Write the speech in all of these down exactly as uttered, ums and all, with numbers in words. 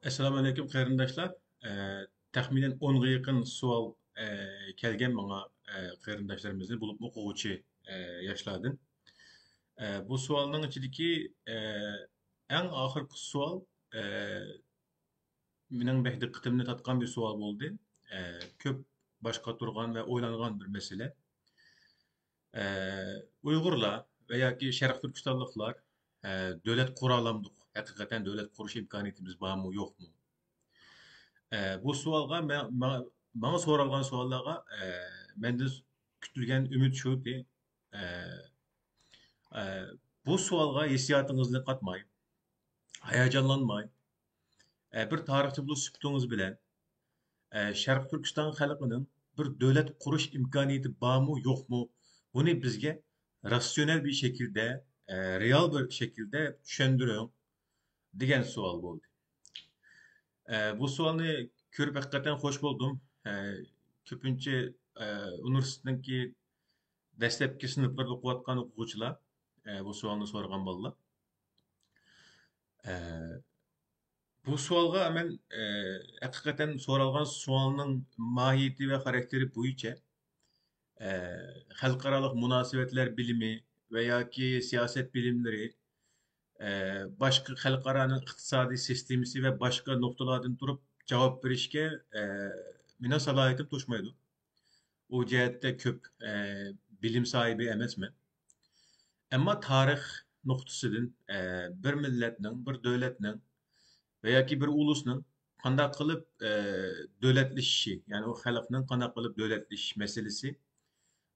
ئەسسالامۇئەلەيكۇم، قېرىنداشلار. ئە، تەخمىنەن ئونغا يېقىن سوئال، ئە، كەلگەن ماڭا، ئە، قېرىنداشلىرىمىزدىن، بولۇپمۇ ئوقۇغۇچى، ئە، ياشلاردىن. ئە، بۇ سوئالنىڭ ئىچىدىكى، ئە، ئەڭ ئاخىرقى سوئال، ئە، مېنىڭ بەك دىققىتىمنى تارتقان بىر سوئال بولدى. ئە، كۆپ باش قاتۇرغان ۋە ئويلانغان بىر مەسىلە. ئە، ئۇيغۇرلار ۋە ياكى شەرقىي تۈركىستانلىقلار، ئە، دۆلەت قۇرالامدۇق؟ ھەقىقەتەن دۆلەت قۇرۇش ئىمكانىيىتىمىز بارمۇ، يوقمۇ؟ ئە، بۇ سوئالغا مە-، ماڭا، ماڭا سورالغان سوئاللارغا، ئە، مەندىن كۈتۈلگەن ئۈمىد شۇكى، ئە، ئە، بۇ سوئالغا ھېسسىياتىڭىزنى قاتماي، ھاياجانلانماي، ئە، بىر تارىخچى بولۇش سۈپىتىڭىز بىلەن، ئە، شەرقىي تۈركىستان خەلقىنىڭ بىر دۆلەت قۇرۇش ئىمكانىيىتى بارمۇ، يوقمۇ، بۇنى بىزگە راتسىيونال بىر شەكىلدە، ئە، رېئال بىر شەكىلدە چۈشەندۈرۈڭ، دېگەن سوئال بولدى. ئە، بۇ سوئالنى كۆرۈپ ھەقىقەتەن خوش بولدۇم. ئە، كۆپىنچە، ئە، ئۇنىۋېرسىتېتنىڭكى دەسلەپكى سىنىپلىرىدا ئوقۇۋاتقان ئوقۇغۇچىلار، ئە، بۇ سوئالنى سورىغان بالىلار. ئە، بۇ سوئالغا مەن، ئە، ھەقىقەتەن سورالغان سوئالنىڭ ماھىيىتى ۋە خاراكتېرى بويىچە، ئە، خەلقئارالىق مۇناسىۋەتلەر بىلىمى ۋە ياكى سىياسەت بىلىملىرى، ئە، باشقا خەلقئارانىڭ ئىقتىسادىي سىستېمىسى ۋە باشقا نۇقتىلاردىن تۇرۇپ جاۋاب بېرىشكە، ئە، مېنىڭ سالاھىيىتىم توشمايدۇ. ئۇ جەھەتتە كۆپ، ئە، بىلىم ساھىبى ئەمەسمەن. ئەمما تارىخ نۇقتىسىدىن، ئە، بىر مىللەتنىڭ، بىر دۆلەتنىڭ ۋە ياكى بىر ئۇلۇسنىڭ قانداق قىلىپ، ئە، دۆلەتلىشىشى، يەنى ئۇ خەلقنىڭ قانداق قىلىپ دۆلەتلىشىش مەسىلىسى،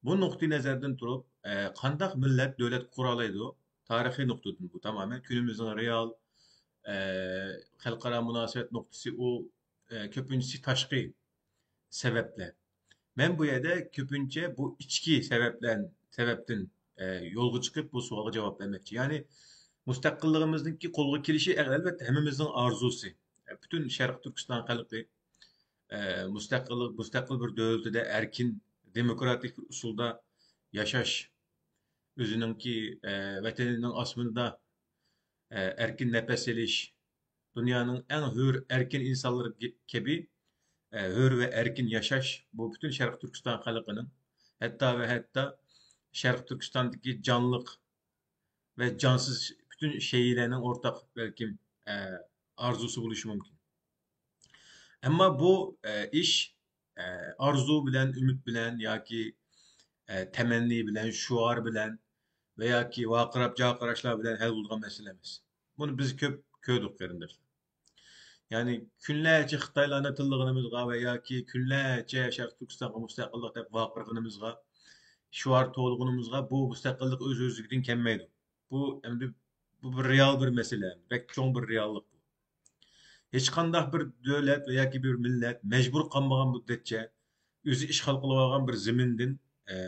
بۇ نۇقتىئىنەزەردىن تۇرۇپ، ئە، قانداق مىللەت دۆلەت قۇرالايدۇ؟ تارىخىي نۇقتىدىن بۇ تامامەن كۈنىمىزنىڭ رېئال، ئە، خەلقئارا مۇناسىۋەت نۇقتىسى ئۇ، ئە، كۆپىنچىسى تاشقى سەۋەبلەر. مەن بۇ يەردە كۆپىنچە بۇ ئىچكى سەۋەبلەر، سەۋەبتىن، ئە، يولغا چىقىپ بۇ سوئالغا جاۋاب بەرمەكچى. يەنى مۇستەقىللىقىمىزنىڭكى قولغا كېلىشى، ئە، ئەلۋەتتە ھەممىمىزنىڭ ئارزۇسى. ئە، پۈتۈن شەرقىي تۈركىستان خەلقى، ئە، مۇستەقىل، مۇستەقىل بىر دۆلىتىدە ئەركىن، دېموكراتىك بىر ئۇسۇلدا ياشاش، ئۆزىنىڭكى، ئە، ۋەتىنىنىڭ ئاسمىنىدا، ئە، ئەركىن نەپەس ئېلىش، دۇنيانىڭ ئەڭ ھۆر، ئەركىن ئىنسانلىرى كەبى، ئە، ھۆر ۋە ئەركىن ياشاش، بۇ پۈتۈن شەرقىي تۈركىستان خەلقىنىڭ، ھەتتا ۋە ھەتتا شەرقىي تۈركىستاندىكى جانلىق ۋە جانسىز پۈتۈن شەيئىلەرنىڭ ئورتاق بەلكىم، ئە، ئارزۇسى بولۇشى مۇمكىن. ئەمما بۇ، ئە، ئىش، ئە، ئارزۇ بىلەن، ئۈمىد بىلەن ياكى، ئە، تەمەننى بىلەن، شوئار بىلەن ۋە ياكى ۋارقىراپ جارقىراشلار بىلەن ھەل بولىدىغان مەسىلە ئەمەس. بۇنى بىز كۆپ كۆردۇق، قېرىنداشلار. يەنى كۈنلەرچە خىتايلارنى تىللىغىنىمىزغا ۋە ياكى كۈنلەرچە شەرقىي تۈركىستانغا مۇستەقىللىق دەپ ۋارقىرىغىنىمىزغا، شوئار توۋلىغىنىمىزغا بۇ مۇستەقىللىق ئۆز-ئۆزلۈكىدىن كەلمەيدۇ. بۇ ئەمدى بۇ بىر رېئال بىر مەسىلە، بەك چوڭ بىر رېئاللىق بۇ. ھېچقانداق بىر دۆلەت ۋە ياكى بىر مىللەت مەجبۇر قالمىغان مۇددەتچە، ئۆزى ئىشغال قىلىۋالغان بىر زېمىندىن، ئە،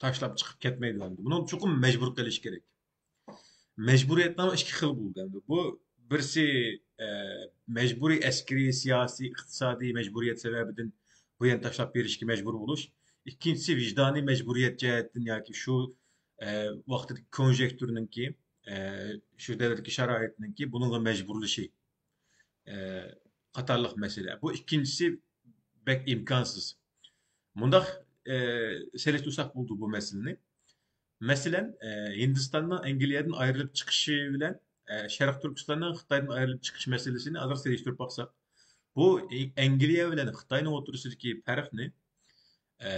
تاشلاپ چىقىپ كەتمەيدۇ ئەمدى. بۇنىڭ چوقۇم مەجبۇر قېلىشى كېرەك. مەجبۇرىيەتنىڭ ئىككى خىل بولىدۇ ئەمدى. بۇ بىرسى، ئە، مەجبۇرىي ئەسكىرىي، سىياسىي، ئىقتىسادىي مەجبۇرىيەت سەۋەبىدىن بۇ يەرنى تاشلاپ بېرىشكە مەجبۇر بولۇش. ئىككىنچىسى ۋىجدانىي مەجبۇرىيەت جەھەتتىن ياكى شۇ، ئە، ۋاقتىدىكى كونژېكتۇرنىڭكى، ئە، شۇ دەۋردىكى شارائىتنىڭكى بۇنىڭغا مەجبۇرلىشى، ئە، قاتارلىق مەسىلە. بۇ ئىككىنچىسى بەك ئىمكانسىز. مۇنداق، ئە، سېلىشتۇرساق بولىدۇ بۇ مەسىلىنى. مەسىلەن، ئە، ھىندىستاننىڭ ئەنگلىيەدىن ئايرىلىپ چىقىشى بىلەن، ئە، شەرقىي تۈركىستاننىڭ خىتايدىن ئايرىلىپ چىقىش مەسىلىسىنى ئازراق سېلىشتۇرۇپ باقساق، بۇ ئەنگلىيە بىلەن خىتاينىڭ ئوتتۇرىسىدىكى پەرقنى، ئە،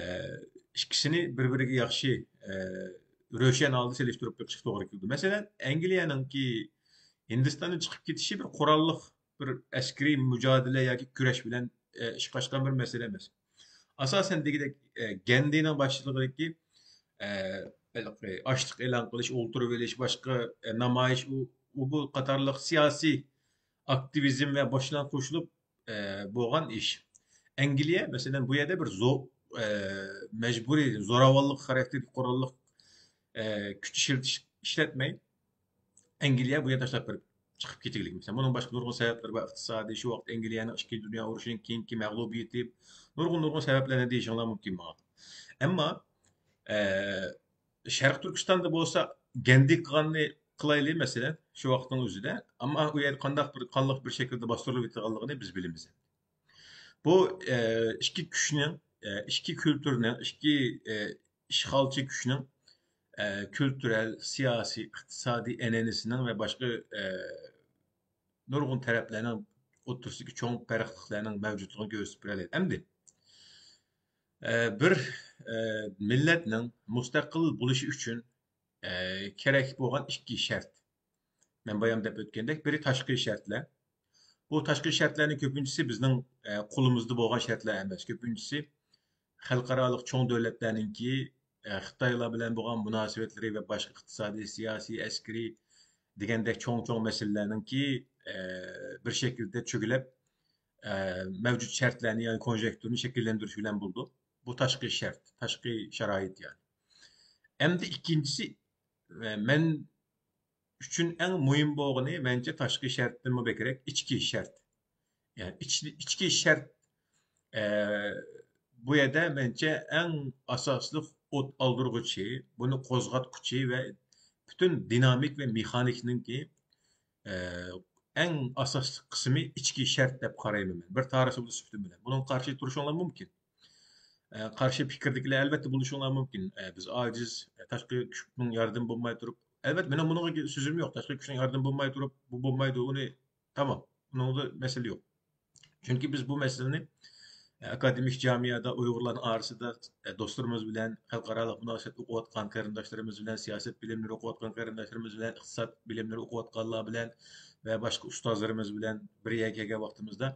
ئىككىسىنى بىر-بىرىگە ياخشى، ئە، روشەن ھالدا سېلىشتۇرۇپ بېقىشقا توغرا كېلىدۇ. مەسىلەن، ئەنگلىيەنىڭكى ھىندىستاندىن چىقىپ كېتىشى بىر قوراللىق، بىر ئەسكىرىي مۇجادىلە ياكى كۈرەش بىلەن، ئە، ئىشقا ئاشقان بىر مەسىلە ئەمەس. ئاساسەن دېگۈدەك، ئە، گەندىنىڭ باشچىلىقىدىكى، ئە، ھېلىقى ئاچلىق ئېلان قىلىش، ئولتۇرۇۋېلىش، باشقا، ئە، نامايىش، ئۇ، ئۇ بۇ قاتارلىق سىياسىي ئاكتىۋىزم ۋە باشلىرىغا قوشۇلۇپ، ئە، بولغان ئىش. ئەنگلىيە، مەسىلەن، بۇ يەردە بىر زو-، ئە، مەجبۇرىي زوراۋانلىق خاراكتېرلىك قوراللىق، ئە، كۈچ ئىشلىتىش، ئىشلەتمەي، ئەنگلىيە بۇ يەرنى تاشلاپ بېرىپ چىقىپ كېتىگلىك. مەسىلەن، بۇنىڭ باشقا نۇرغۇن سەۋەبلىرى بار، ئىقتىسادىي، شۇ ۋاقىت ئەنگلىيەنىڭ ئىككىنچى دۇنيا ئۇرۇشىنىڭ كېيىنكى مەغلۇبىيىتى، نۇرغۇن، نۇرغۇن سەۋەبلەرنى دېيىشىڭلار مۇمكىن ماڭا. ئەمما، ئە، شەرقىي تۈركىستاندا بولسا گەندى قىلغاننى قىلايلى، مەسىلەن، شۇ ۋاقىتنىڭ ئۆزىدە. ئەمما ئۇ يەر قانداق بىر قانلىق بىر شەكىلدە باستۇرۇلۇپ كېتىدىغانلىقىنى بىز بىلىمىز. بۇ، ئە، ئىككى كۈچنىڭ، ئە، ئىككى كۈلتۈرنىڭ، ئىككى، ئە، ئىشغالچى كۈچنىڭ، ئە، كۈلتۈرەل، سىياسىي، ئىقتىسادىي ئەنئەنىسىنىڭ ۋە باشقا، ئە، نۇرغۇن تەرەپلەرنىڭ ئوتتۇرىسىدىكى چوڭ پەرقلىكلەرنىڭ مەۋجۇتلۇقىنى كۆرسىتىپ بېرەلەيدۇ. ئەمدى، ئە، بىر، ئە، مىللەتنىڭ مۇستەقىل بولۇشى ئۈچۈن، ئە، كېرەك بولغان ئىككى شەرت. مەن بايام دەپ ئۆتكەندەك، بىرى تاشقى شەرتلەر. بۇ تاشقى شەرتلەرنىڭ كۆپىنچىسى بىزنىڭ، ئە، قولىمىزدا بولغان شەرتلەر ئەمەس. كۆپىنچىسى خەلقئارالىق چوڭ دۆلەتلەرنىڭكى، ئە، خىتايلار بىلەن بولغان مۇناسىۋەتلىرى ۋە باشقا ئىقتىسادىي، سىياسىي، ئەسكىرىي دېگەندەك چوڭ-چوڭ مەسىلىلەرنىڭكى، ئە، بىر شەكىلدە چۆگىلەپ، ئە، مەۋجۇت شەرتلەرنى، يەنى كونژەكتۇرنى شەكىللەندۈرۈش بىلەن بولىدۇ. بۇ تاشقى شەرت، تاشقى شارائىت يەنى. ئەمدى ئىككىنچىسى، ئە، مەن ئۈچۈن ئەڭ مۇھىم بولغىنى، مەنچە، تاشقى شەرتتىنمۇ بەكرەك ئىچكى شەرت. يەنى ئىچ-، ئىچكى شەرت، ئە، بۇ يەردە، مەنچە، ئەڭ ئاساسلىق ئوت ئالدۇرغۇچى، بۇنى قوزغاتقۇچى ۋە پۈتۈن دىنامىك ۋە مېخانىكنىڭكى، ئە، ئەڭ ئاساسلىق قىسمى ئىچكى شەرت دەپ قارايمەن مەن. بىر تارىخچى بولۇش سۈپىتىم بىلەن. بۇنىڭغا قارشى تۇرۇشۇڭلار مۇمكىن. ئە، قارشى پىكىردىكىلەر ئەلۋەتتە بولۇشۇڭلار مۇمكىن. ئە، بىز ئاجىز، ئە، تاشقى كۈچنىڭ ياردىمى بولماي تۇرۇپ، ئەلۋەتتە، مېنىڭ بۇنىڭغا سۆزۈم يوق. تاشقى كۈچنىڭ ياردىمى بولماي تۇرۇپ، بۇ بولمايدۇ، ئۇنى تامام. ئۇنىڭدا مەسىلە يوق. چۈنكى بىز بۇ مەسىلىنى، ئە، ئاكادېمىك جامائەدە، ئۇيغۇرلارنىڭ ئارىسىدا، ئە، دوستلىرىمىز بىلەن، خەلقئارالىق مۇناسىۋەت ئوقۇۋاتقان قېرىنداشلىرىمىز بىلەن، سىياسەت بىلىملىرى ئوقۇۋاتقان قېرىنداشلىرىمىز بىلەن، ئىقتىساد بىلىملىرى ئوقۇۋاتقانلار بىلەن ۋە باشقا ئۇستازلىرىمىز بىلەن بىر يەرگە كەلگەن ۋاقتىمىزدا،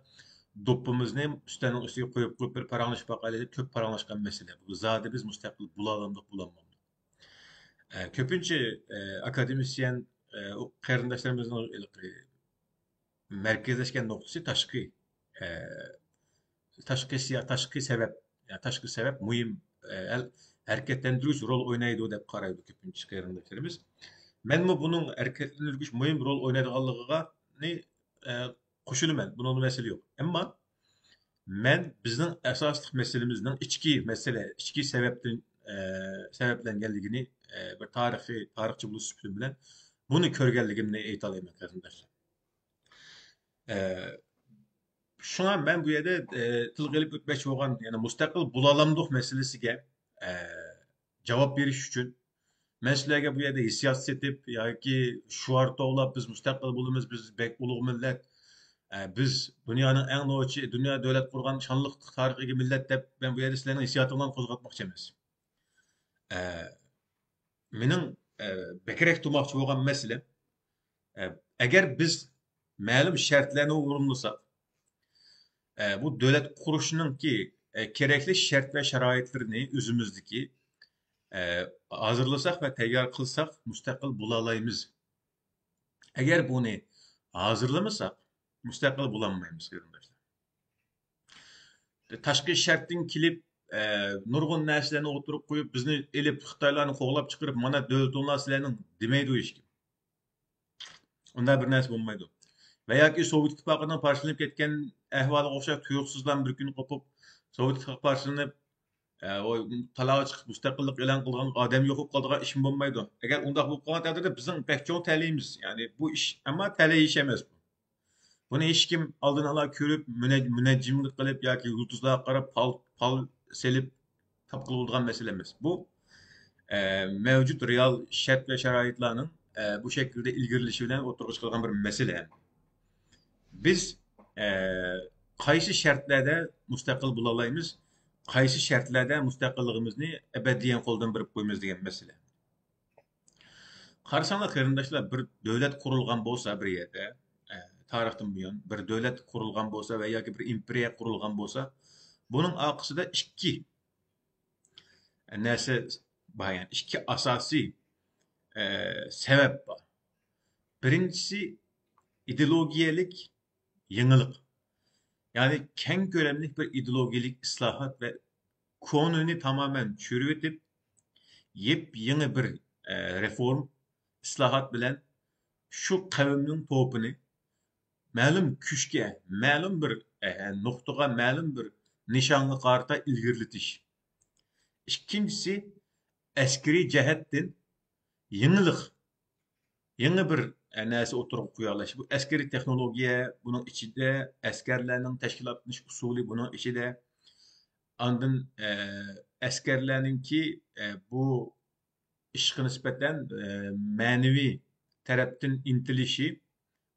دوپپىمىزنى ئۈستەلنىڭ ئۈستىگە قويۇپ، قويۇپ، بىر پاراڭلىشىپ باقايلى دەپ كۆپ پاراڭلاشقان مەسىلە. بۇ زادى بىز مۇستەقىل بولالامدۇق، بولالمامدۇق؟ ئە، كۆپىنچە، ئە، ئاكادېمىسىيەن، ئە، ئۇ قېرىنداشلىرىمىزنىڭ ھېلىقى مەركەزلەشكەن نۇقتىسى تاشقى، ئە، تاشقى سىيا-، تاشقى سەۋەب، يا تاشقى سەۋەب مۇھىم، ئە، ھەل-، ھەرىكەتلەندۈرگۈچ رول ئوينايدۇ دەپ قارايدۇ كۆپىنچە قېرىنداشلىرىمىز. مەنمۇ بۇنىڭ ھەرىكەتلەندۈرگۈچ مۇھىم رول ئوينايدىغانلىقىغا، ئە، قوشۇلىمەن. بۇنىڭدا مەسىلە يوق. ئەمما مەن بىزنىڭ ئاساسلىق مەسىلىمىزنىڭ ئىچكى مەسىلە، ئىچكى سەۋەبتىن، ئە، سەۋەبلەنگەنلىكىنى، ئە، بىر تارىخىي، تارىخچى بولۇش سۈپىتىم بىلەن بۇنى كۆرگەنلىكىمنى ئېيتالايمەن، قېرىنداشلار. ئە، شۇڭا مەن بۇ يەردە، ئە، تىلغا ئېلىپ ئۆتمەكچى بولغان، يەنى مۇستەقىل بولالامدۇق مەسىلىسىگە، ئە، جاۋاب بېرىش ئۈچۈن مەن سىلەرگە بۇ يەردە ھېسسىيات سېتىپ ياكى شوئار توۋلاپ، «بىز مۇستەقىل بولىمىز، بىز بەك ئۇلۇغ مىللەت، ئە، بىز دۇنيانىڭ ئەڭ نوچى، دۇنيا دۆلەت قۇرغان شانلىق تارىخقا ئىگە مىللەت» دەپ، مەن بۇ يەردە سىلەرنىڭ ھېسسىياتىڭلارنى قوزغاتماقچى ئەمەس. ئە، مېنىڭ، ئە، بەكرەك تۇرماقچى بولغان مەسىلە، ئە، ئەگەر بىز مەلۇم شەرتلەرنى ئورۇنلىساق، ئە، بۇ دۆلەت قۇرۇشنىڭكى، ئە، كېرەكلىك شەرت ۋە شارائىتلىرىنى ئۆزىمىزدىكى، ئە، ھازىرلىساق ۋە تەييار قىلساق، مۇستەقىل بولالايمىز. ئەگەر بۇنى ھازىرلىمىساق، مۇستەقىل بولالمايمىز، قېرىنداشلار. تاشقى شەرتتىن كېلىپ، ئە، نۇرغۇن نەرسىلەرنى ئوتتۇرىغا قويۇپ، بىزنى ئېلىپ، خىتايلارنى قوغلاپ چىقىرىپ، «مانا دۆلىتىڭلار سىلەرنىڭ» دېمەيدۇ ھېچكىم. ئۇنداق بىر نەرسە بولمايدۇ. ۋە ياكى سوۋېت ئىتتىپاقىنىڭ پارچىلىنىپ كەتكەن ئەھۋالىغا ئوخشاش تۇيۇقسىزلا بىر كۈنى قوپۇپ، سوۋېت ئىتتىپاقى پارچىلىنىپ، ئە، ئۇ تالاغا چىقىپ مۇستەقىللىق ئېلان قىلغان ئادەم يوق بولۇپ قالىدىغان ئىشمۇ بولمايدۇ. ئەگەر ئۇنداق بولۇپ قالغان تەقدىردە بىزنىڭ بەك چوڭ تەلىيىمىز، يەنى بۇ ئىش، ئەمما تەلەي ئىش ئەمەس بۇ. بۇنى ھېچكىم ئالدىن ئالا كۆرۈپ، مۇنەج-، مۇنەججىملىك قىلىپ ياكى يۇلتۇزلارغا قاراپ پال، پال سېلىپ تاپقىلى بولىدىغان مەسىلە ئەمەس. بۇ، ئە، مەۋجۇت رېئال شەرت ۋە شارائىتلارنىڭ، ئە، بۇ شەكىلدە ئىلگىرىلىشى بىلەن ئوتتۇرىغا چىقىدىغان بىر مەسىلە. بىز، ئە، قايسى شەرتلەردە مۇستەقىل بولالايمىز، قايسى شەرتلەردە مۇستەقىللىقىمىزنى ئەبەدىيەن قولدىن بېرىپ قويىمىز دېگەن مەسىلە. قارىساڭلار، قېرىنداشلار، بىر دۆلەت قۇرۇلغان بولسا بىر يەردە، ئە، تارىختىن بۇيان بىر دۆلەت قۇرۇلغان بولسا ۋە ياكى بىر ئىمپېرىيە قۇرۇلغان بولسا، بۇنىڭ ئارقىسىدا ئىككى نەرسە بار، يەنى ئىككى ئاساسىي، ئە، سەۋەب بار. بىرىنچىسى ئىدېئولوگىيەلىك يېڭىلىق. يەنى كەڭ كۆلەملىك بىر ئىدېئولوگىيەلىك ئىسلاھات ۋە كونىنى تامامەن چۆرۈۋېتىپ، يېپيېڭى بىر، ئە، رېفورم، ئىسلاھات بىلەن شۇ قەۋمنىڭ توپىنى مەلۇم كۈچكە، مەلۇم بىر، ئە، نۇقتىغا، مەلۇم بىر نىشانغا قارىتا ئىلگىرىلىتىش. ئىككىنچىسى، ئەسكىرىي جەھەتتىن يېڭىلىق، يېڭى بىر، ئە، نەرسە ئوتتۇرىغا قويالاش. بۇ ئەسكىرىي تېخنولوگىيە بۇنىڭ ئىچىدە، ئەسكەرلەرنىڭ تەشكىلاتلىنىش ئۇسۇلى بۇنىڭ ئىچىدە. ئاندىن، ئە، ئەسكەرلەرنىڭكى، ئە، بۇ ئىشقا نىسبەتەن، ئە، مەنىۋى تەرەپتىن ئىنتىلىشى،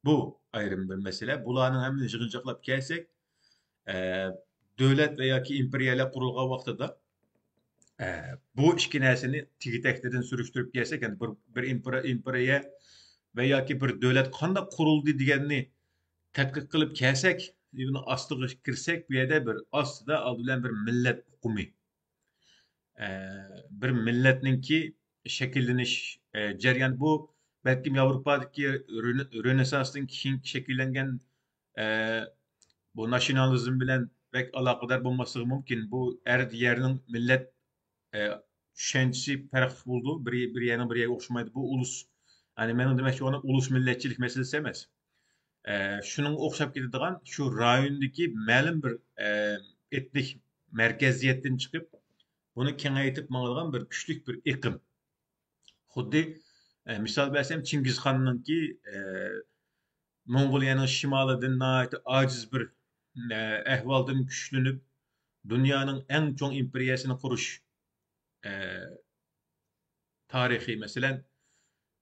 بۇ ئايرىم بىر مەسىلە. بۇلارنىڭ ھەممىنى يىغىنچاقلاپ كەلسەك، ئە، دۆلەت ۋە ياكى ئىمپېرىيەلەر قۇرۇلغان ۋاقتىدا، ئە، بۇ ئىككى نەرسىنى تېگى-تەكتىدىن سۈرۈشتۈرۈپ كەلسەك، يەنى بىر، بىر ئىمپېرا-، ئىمپېرىيە ۋە ياكى بىر دۆلەت قانداق قۇرۇلدى دېگەننى تەتقىق قىلىپ كەلسەك، بۇنىڭ ئاستىغا كىرسەك، بۇ يەردە بىر ئاستىدا ئالدى بىلەن بىر مىللەت ئۇقۇمى، ئە، بىر مىللەتنىڭكى شەكىللىنىش، ئە، جەريانى بۇ بەلكىم ياۋروپادىكى رېنې-، رېنېسسانستىن كېيىن شەكىللەنگەن، ئە، بۇ ناتسىيونالىزم بىلەن بەك ئالاقىدار بولماسلىقى مۇمكىن. بۇ ھەر يەرنىڭ مىللەت، ئە، چۈشەنچىسى پەرقلىق بولىدۇ. بىر، بىر يەرنىڭ بىر يەرگە ئوخشىمايدۇ. بۇ ئۇلۇس، يەنى مېنىڭ دېمەكچى بولغىنىم ئۇلۇس مىللەتچىلىك مەسىلىسى ئەمەس. ئە، شۇنىڭغا ئوخشاپ كېتىدىغان شۇ رايوندىكى مەلۇم بىر، ئە، ئېتنىك مەركەزىيەتتىن چىقىپ، بۇنى كېڭەيتىپ ماڭىدىغان بىر كۈچلۈك بىر ئېقىم. خۇددى، ئە، مىسال بەرسەم، چىڭگىزخاننىڭكى، ئە، موڭغۇلىيەنىڭ شىمالىدىن ناھايىتى ئاجىز بىر، ئە، ئەھۋالدىن كۈچلىنىپ، دۇنيانىڭ ئەڭ چوڭ ئىمپېرىيەسىنى قۇرۇش، ئە، تارىخى، مەسىلەن،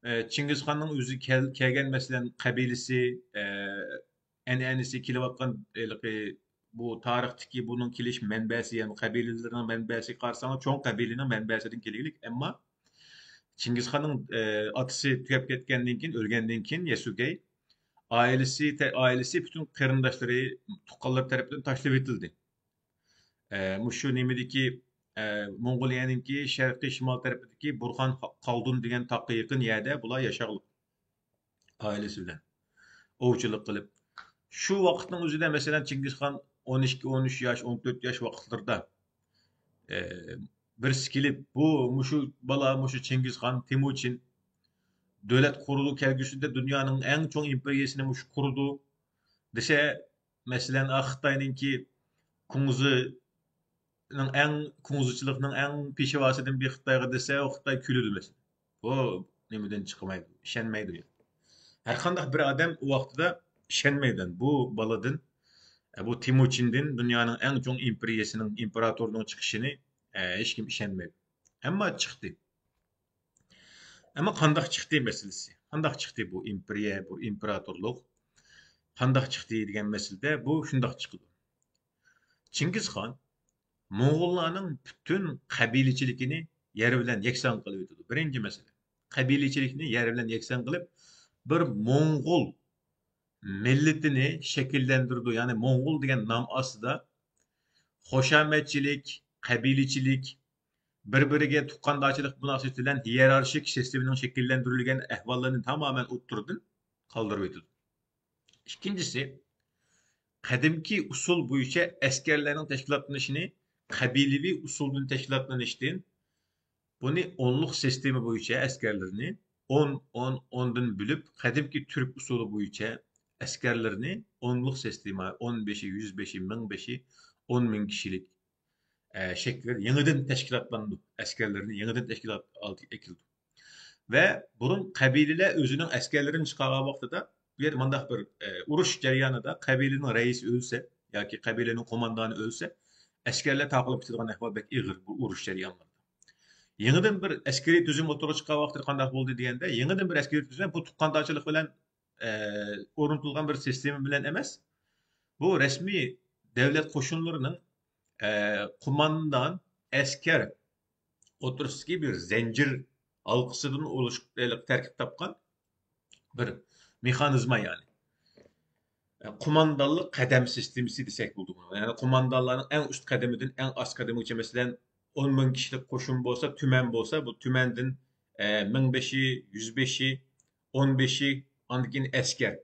ئە، چىڭگىزخاننىڭ ئۆزى كەل-، كەلگەن، مەسىلەن، قەبىلىسى، ئە، ئەنئەنىسى، كېلىۋاتقان ھېلىقى بۇ تارىختىكى بۇنىڭ كېلىش مەنبەسى، يەنى قەبىلىلىرىنىڭ مەنبەسىگە قارىساڭلار، چوڭ قەبىلىنىڭ مەنبەسىدىن كېلگۈلۈك. ئەمما چىڭگىزخاننىڭ، ئە، ئاتىسى تۈگەپ كەتكەندىن كېيىن، ئۆلگەندىن كېيىن يەسۇگەي ئائىلىسى، تە-، ئائىلىسى، پۈتۈن قېرىنداشلىرى، تۇغقانلىرى تەرىپىدىن تاشلىۋېتىلدى. ئە، مۇشۇ نېمىدىكى، ئە، موڭغۇلىيەنىڭكى شەرقىي شىمال تەرىپىدىكى بۇرخان خالدۇن دېگەن تاغقا يېقىن يەردە بۇلار ياشاغلىق. ئائىلىسى بىلەن ئوۋچىلىق قىلىپ. شۇ ۋاقىتنىڭ ئۆزىدە، مەسىلەن، چىڭگىزخان ئون ئىككى، ئون ئۈچ ياش، ئون تۆت ياش ۋاقىتلىرىدا، ئە، بىرسى كېلىپ، بۇ، مۇشۇ بالا، مۇشۇ چىڭگىزخان، تېمۇچىن دۆلەت قۇرىدۇ، كەلگۈسىدە دۇنيانىڭ ئەڭ چوڭ ئىمپېرىيەسىنى مۇشۇ قۇرىدۇ، دېسە، مەسىلەن، ئا، خىتاينىڭكى كۇڭزىنىڭ ئەڭ، كۇڭزىچىلىقنىڭ ئەڭ پېشۋاسىدىن بىر خىتايغا دېسە، ئۇ خىتاي كۈلىدۇ، مەسىلەن. بۇ نېمىدىن چىقمايدۇ، ئىشەنمەيدۇ. ھەر قانداق بىر ئادەم ئۇ ۋاقتىدا ئىشەنمەيدۇ. بۇ بالىدىن، بۇ تېمۇچىندىن دۇنيانىڭ ئەڭ چوڭ ئىمپېرىيەسىنىڭ ئىمپېراتورىنىڭ چىقىشىنى، ئە، ھېچكىم ئىشەنمەيدۇ. ئەمما چىقتى. ئەمما قانداق چىقتى مەسىلىسى. قانداق چىقتى بۇ ئىمپېرىيە، بۇ ئىمپېراتورلۇق؟ قانداق چىقتى دېگەن مەسىلىدە بۇ شۇنداق چىقىدۇ. چىڭگىزخان موڭغۇللارنىڭ پۈتۈن قەبىلىچىلىكىنى يەر بىلەن يەكسان قىلىۋېتىدۇ. بىرىنچى مەسىلە. قەبىلىچىلىكنى يەر بىلەن يەكسان قىلىپ، بىر موڭغۇل مىللىتىنى شەكىللەندۈرىدۇ. يەنى موڭغۇل دېگەن نام ئاستىدا خۇشامەتچىلىك، قەبىلىچىلىك، بىر-بىرىگە تۇغقاندارچىلىق مۇناسىۋىتى بىلەن ھىيېرارشىك سىستېمىنىڭ شەكىللەندۈرۈلگەن ئەھۋاللىرىنى تامامەن ئوتتۇرىدىن قالدۇرۇۋېتىدۇ. ئىككىنچىسى، قەدىمكى ئۇسۇل بويىچە ئەسكەرلەرنىڭ تەشكىلاتلىنىشىنى قەبىلىۋى ئۇسۇلدىن تەشكىلاتلىنىشتىن، بۇنى ئونلۇق سىستېما بويىچە ئەسكەرلىرىنى ئون، ئون، ئوندىن بۆلۈپ، قەدىمكى تۈرك ئۇسۇلى بويىچە ئەسكەرلىرىنى ئونلۇق سىستېما، ئون بېشى، يۈز بېشى، مىڭ بېشى، ئون مىڭ كىشىلىك، ئە، شەكىلدە يېڭىدىن تەشكىلاتلاندۇرۇپ، ئەسكەرلىرىنى يېڭىدىن تەشكىلات ئالدىغا ئەكېلىدۇ. ۋە بۇرۇن قەبىلىلەر ئۆزىنىڭ ئەسكەرلىرىنى چىقارغان ۋاقتىدا، بۇ يەردە مۇنداق بىر، ئە، ئۇرۇش جەريانىدا قەبىلىنىڭ رەئىسى ئۆلسە ياكى قەبىلىنىڭ قوماندانى ئۆلسە، ئەسكەرلەر تارقىلىپ كېتىدىغان ئەھۋال بەك ئېغىر بۇ ئۇرۇش جەريانلىرىدا. يېڭىدىن بىر ئەسكىرىي تۈزۈم ئوتتۇرىغا چىققان ۋاقتىدا قانداق بولدى دېگەندە، يېڭىدىن بىر ئەسكىرىي تۈزۈم بۇ تۇغقاندارچىلىق بىلەن، ئە، ئورنىتىلغان بىر سىستېما بىلەن ئەمەس، بۇ رەسمىي دۆلەت قوشۇنلىرىنىڭ، ئە، قوماندان، ئەسكەر ئوتتۇرىسىدىكى بىر زەنجىر ھالقىسىدىن ئولۇش-، تەركىب تاپقان بىر مېخانىزما، يەنى قوماندانلىق قەدەم سىستېمىسى دېسەك بولىدۇ بۇنى. يەنى قوماندانلارنىڭ ئەڭ ئۈست قەدىمىدىن ئەڭ ئاست قەدىمىگىچە، مەسىلەن، ئون مىڭ كىشىلىك قوشۇن بولسا، تۈمەن بولسا، بۇ تۈمەندىن، ئە، مىڭ بېشى، يۈز بېشى، ئون بېشى، ئاندىن كېيىن ئەسكەر.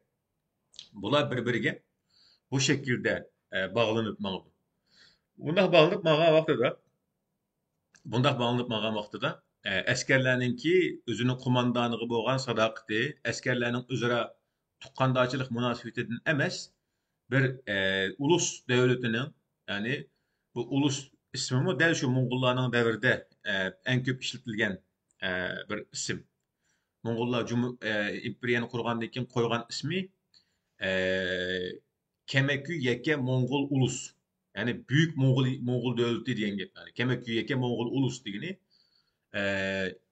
بۇلار بىر-بىرىگە بۇ شەكىلدە، ئە، باغلىنىپ ماڭىدۇ. بۇنداق باغلىنىپ ماڭغان ۋاقتىدا، بۇنداق باغلىنىپ ماڭغان ۋاقتىدا، ئە، ئەسكەرلەرنىڭكى ئۆزىنىڭ قوماندانىغا بولغان ساداقىتى، ئەسكەرلەرنىڭ ئۆزئارا تۇغقاندارچىلىق مۇناسىۋىتىدىن ئەمەس، بىر، ئە، ئۇلۇس دۆلىتىنىڭ، يەنى بۇ ئۇلۇس ئىسمىمۇ دەل شۇ موڭغۇللارنىڭ دەۋرىدە، ئە، ئەڭ كۆپ ئىشلىتىلگەن، ئە، بىر ئىسىم. موڭغۇللار جۇم-، ئە، ئىمپېرىيەنى قۇرغاندىن كېيىن قويغان ئىسمى، ئە، كەمەكۈ يەككە موڭغۇل ئۇلۇس. يەنى بۈيۈك موڭغۇل، موڭغۇل دۆلىتى دېگەن گەپ. يەنى كەمەكۈ يەككە موڭغۇل ئۇلۇس دېگىنى، ئە،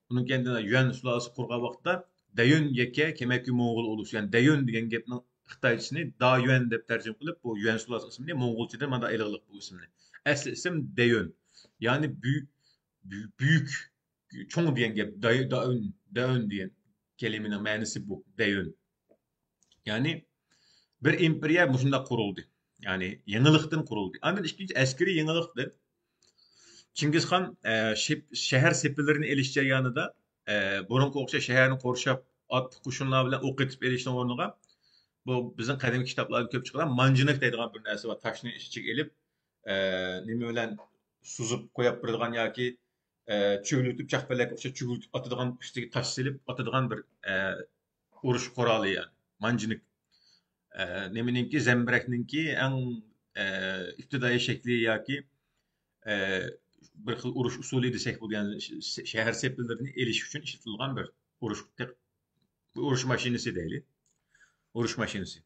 ئۇنىڭ كەينىدىن يۈەن سۇلالىسى قۇرغان ۋاقىتتا دەيۈن يەككە كەمەكۈ موڭغۇل ئۇلۇس. يەنى دەيۈن دېگەن گەپنىڭ خىتايچىسىنى دايۈەن دەپ تەرجىمە قىلىپ، بۇ يۈەن سۇلالىسى ئىسمىنى موڭغۇلچىدىن مانا ئېلىغلىق بۇ ئىسىمنى. ئەسلى ئىسىم دەيۈن. يەنى بۈ-، بۈ-، بۈيۈك، چوڭ دېگەن گەپ. داي-، دائۈن، دەئۈن دېگەن كەلىمىنىڭ مەنىسى بۇ، دەيۈن. يەنى بىر ئىمپېرىيە مۇشۇنداق قۇرۇلدى. يەنى يېڭىلىقتىن قۇرۇلدى. ئاندىن ئىككىنچى ئەسكىرىي يېڭىلىقتىن چىڭگىزخان، ئە، شىپ-، شەھەر سېپىلىرىنى ئېلىش جەريانىدا، ئە، بۇرۇنقىغا ئوخشاش شەھەرنى قورشاپ، ئات قوشۇنلار بىلەن ئوق ئېتىپ ئېلىشنىڭ ئورنىغا، بۇ بىزنىڭ قەدىمكى كىتابلاردا كۆپ چىقىدىغان مانجىنىك دەيدىغان بىر نەرسە بار. تاشنى ئىچىگە ئېلىپ، ئە، نېمە بىلەن سۈزۈپ قويۇپ بېرىدىغان ياكى، ئە، چۆگۈلىتىپ، چاقپەلەككە ئوخشاش چۆگۈلىتىپ ئاتىدىغان، ئۈستىگە تاش سېلىپ ئاتىدىغان بىر، ئە، ئۇرۇش قورالى، يەنى مانجىنىك. ئە، نېمىنىڭكى، زەمبىرەكنىڭكى ئەڭ، ئە، ئىپتىدائىي شەكلى ياكى، ئە، بىر خىل ئۇرۇش ئۇسۇلى دېسەك بولىدۇ، يەنى ش-، ش-، شەھەر سېپىللىرىنى ئېلىش ئۈچۈن ئىشلىتىلغان بىر ئۇرۇش تېخ-، ئۇرۇش ماشىنىسى دەيلى. ئۇرۇش ماشىنىسى.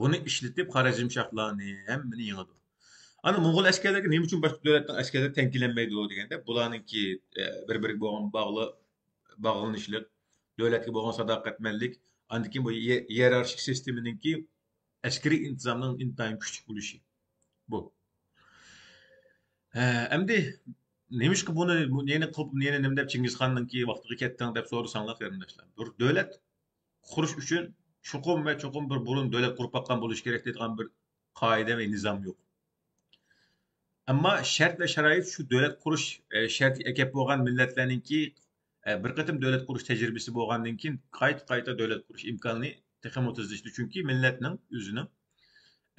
بۇنى ئىشلىتىپ، خارەزمشاھلارنى ھەممىنى يېڭىدۇ. ئانا موڭغۇل ئەسكەرلىرىگە نېمە ئۈچۈن باشقا دۆلەتنىڭ ئەسكەرلىرى تەڭ كېلەلمەيدۇ دېگەندە، بۇلارنىڭكى، ئە، بىر-بىرىگە بولغان باغلى-، باغلىنىشلىق، دۆلەتكە بولغان ساداقەتمەنلىك، ئاندىن كېيىن بۇ يە-، يېرارخىك سىستېمىنىڭكى ئەسكىرىي ئىنتىزامنىڭ ئىنتايىن كۈچلۈك بولۇشى. بۇ. ھە، ئەمدى نېمىشقا بۇنى، بۇ يەنە قىلىپ، يەنە نېمە دەپ چىڭگىزخاننىڭكى ۋاقتىغا كەتتىڭ دەپ سورىساڭلار، قېرىنداشلار. بىر دۆلەت قۇرۇش ئۈچۈن چوقۇم ۋە چوقۇم بىر بۇرۇن دۆلەت قۇرۇپ باققان بولۇش كېرەك دەيدىغان بىر قائىدە ۋە نىزام يوق. ئەمما شەرت ۋە شارائىت شۇ دۆلەت قۇرۇش، ئە، شەرتىگە ئەكەپ بولغان مىللەتلەرنىڭكى، ئە، بىر قېتىم دۆلەت قۇرۇش تەجرىبىسى بولغاندىن كېيىن قايتا-قايتا دۆلەت قۇرۇش ئىمكانى تېخىمۇ تېزلىشىدۇ. چۈنكى مىللەتنىڭ ئۆزىنىڭ،